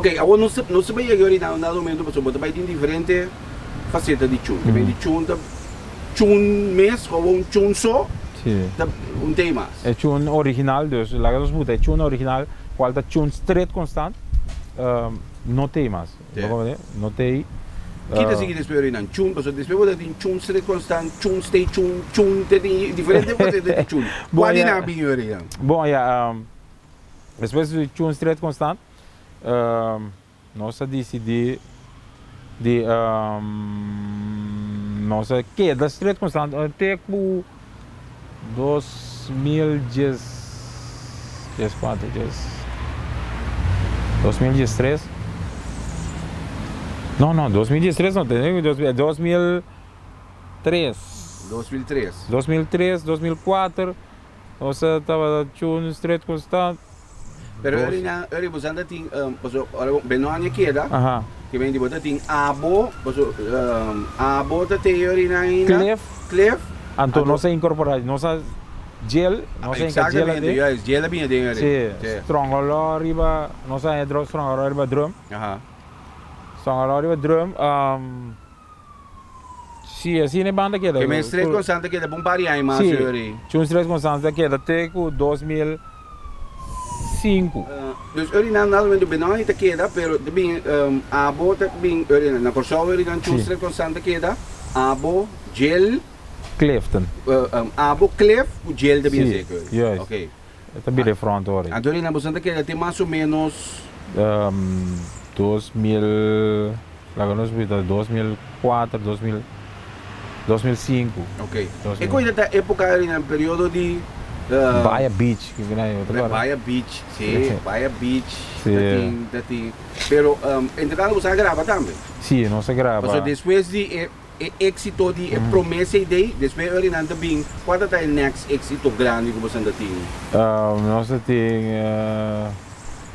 Ok, awor nos nos ta bai yega ahorita na un dado momento pasobra bo ta bai tin diferente faceta di chun. Te bai di chun ta chun mes of un chun so ta un tei mas. E chun original, dus laga nos buta e chun original cual ta chun stret constant no tei mas. Bo comprende? No tei. Ki ta sigui despues ahorita? Chun, pasobra despues bo ta tin chun stret constant, chun stay chun, chun te tin diferente faceta di chun. Cual di nan a bini ahorita? Bon ya. Despues di Chun Stret Constant, nos a disidí di nos a keda Stret Constant te ku 2010, 10 kuantu 10, 2013, no no 2013 no, 2003, 2003. 2003, 2004. Nos a tabata tjun stret constant. Pero ora nan, ora boso ta tin, paso ora bo Benoni a keda, ke men di bo ta tin abo, paso abo ta te ora nan ainda. Cliff. Cliff. Anto nos a incorpora, nos a djel, nos a hinka djel aden. Exactamente, juist, djel a bini aden ora. Si, strongolo riba, nos a haña strongolo riba drum. Strongolo riba drum. Si, asina e banda keda. Ke men Stret Constante keda pa un par di aña mas Si, yori. Chun Stret Constante keda te ku 2005. Dus ori nan na momento Benoni ta keda, pero ta bin abo ta bin ori na Kòrsou ori nan Chun Stret Constante keda, abo, Jill. Clifton. Abo, Cliff ku Jill ta bin esei ku ori. Si, juist. Ok. E ta bira e front ori. Anto ori nan boso ta keda te mas o menos. 2000. Laga nos bisa 2004, 2000, 2005. Ok. E koe ta epoca eri nan periodo di. Bahia Beach, ki kina yo ta kòrda? Bahia Beach, si, Bahia Beach ta tin, ta tin. Pero entre tanto boso a graba tambe? Si, nos a graba. Pasobra despues di e e exito di e prome CD, despues eri nan ta bin, kua ta ta e next exito grandi ku boso ta tin? Nos ta tin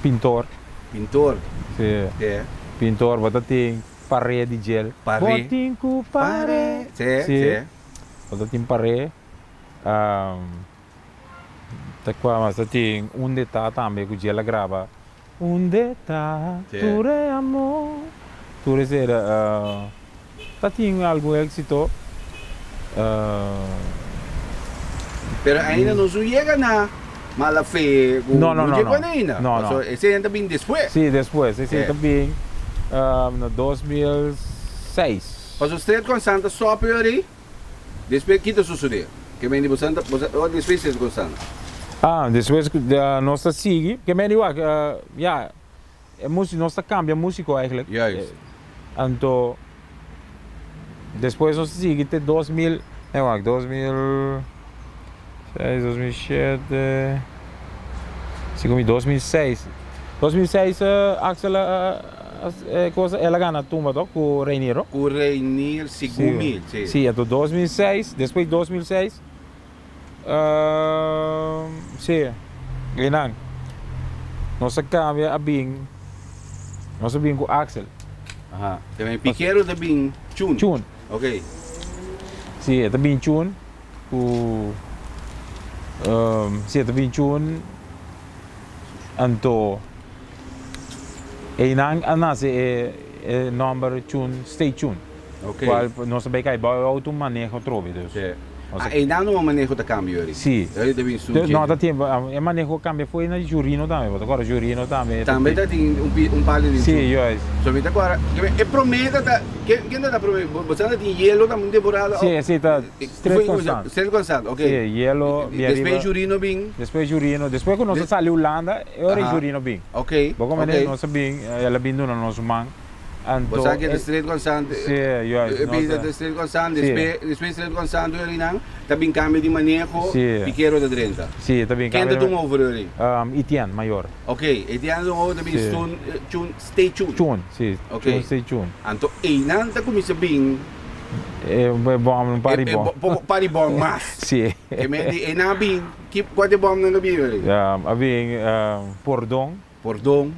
Pintor. Pintor. Si. Pintor, bo ta tin pare di djel. Pare. Bo tin ku pare. Si, si. Bo ta tin pare. Ta kua mas ta tin Unde Ta tambe ku djel a graba. Unde ta tur e amor. Tur esei era. Ta tin algun éxito. Pero ainda no su yega na mala fe cu No, no, no, mucha no. cuenta ainda. No, no. Pasobra esei ta bin despues. Sí, despues. Esei ta bin na 2006. Pasobra Stret Constant ta stop yori, despues ki ta sucede? Ke men di bo santa, bo sa, oh, despues Stret Constant. Ah, despues nos ta sigui. Ke men di wak, ya, E musico, nos ta cambia musico eigenlijk. Juist. Anto despues nos sigui te 2000, nee wacht, 2006, 2007, segun mi 2006. 2006 Axel a cosa, el a gana tumba toch cu Reinier? Cu Reinier segun mi, si. Si, anto 2006, despues 2006. Sí, einan. Nos a cambia a bin, nos a bin cu Axel. Aha, te men Piquero ta bin Chun. Chun. Ok. Sí, e ta bin Chun cu, sí, e ta bin Chun, anto einan a nace e e nomber Chun, Stay Chun. Ok. Cual nos a bay cay bao e auto maneho atrobe, dus. Sí. Ah, einan no maneho ta cambia yori? Sí. Yori ta bin su No, ta tin, e maneho cambia fo'i na Jurino tambe, bo ta corda Jurino tambe. Tambe ta tin un pi, un par di Sí, juist. So mi ta corda, e prome ta ta, ken, ken ta ta prome? Bo sa ta tin hielo tambe un temporada? Sí, esey ta Stret Constant. Stret Constant, ok. Sí, hielo bin ariba. Despues Jurino bin. Despues Jurino, despues cu nos a sali Hulanda, e ora Jurino bin. Ok, Bo comprende? Nos a bin, el a bin duna nos man. Bo sa ke ta Stret Constant, e bida ta Stret Constant, despues Stret Constant yorinan ta bin cambio di maneho, Piquero ta drenta. Sí, ta bin Ken cambio. ta tuma over yori? Etienne, mayor. Ok, Etienne ta tuma over, ta bin Stun, Chun, Stay Chun. Chun, sí, Chun Stay Chun. Anto einan ta cuminsa bin. E bom, un par di bom. E par di bom mas. Sí. E men di einan a bin, ki, cua di bomnan a bin yori? A bin Pordon. Pordon.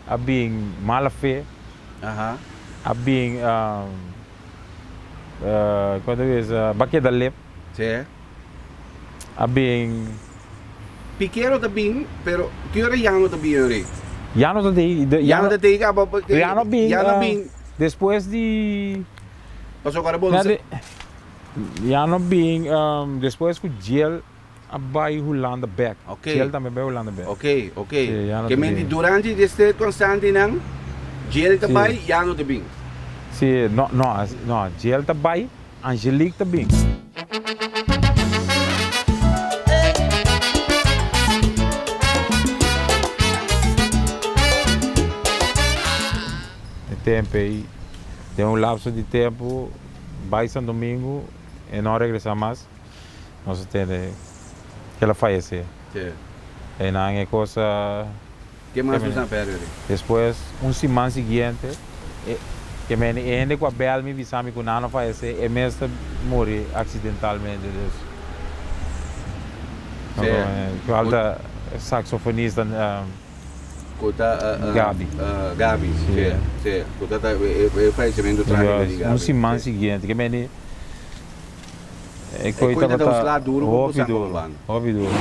A bin mala fe. Aha. A bin kon ta bisa ba keda lep. Sí. A bin. Pikero ta bin, pero ki ora Yano ta bin yori? Ya no ta tei, Ya no ta tei kaba, ya no bin, ya no bin. Despues di. Pasobra bo no sa. Ya no bin despues ku Djel a bai Hulanda bek. Ok. Djel tambe a bai Hulanda bek. Ok, ok. Sí, ya no Ke ta men di bin. durante di este konstantenan Djel ta Sí. bai, ya no ta bin. Sí, no, no, no, Djel ta bai, Angelique ta bin. E tempo ei, den un lapso di tempo, bai San Domingo e no a regresa mas, nos a tende ke el a fayece. Sí. Einan e cos a. Ke mas nos a perde ri? Despues, un siman siguiente, e ke meni e hende ku a bel mi bisa mi ku nan a fayece, e mes ta muri accidentalmente, dus. Sí. Cual ta saxofonista. Ku ta Gabi. Gabi, si, si. Ku ta ta e fallecimento tragico di Gabi. Un siman siguiente, ke meni e koi E koi ta tabata un sla duro ku hopi bosan duro, komo banda. hopi duro.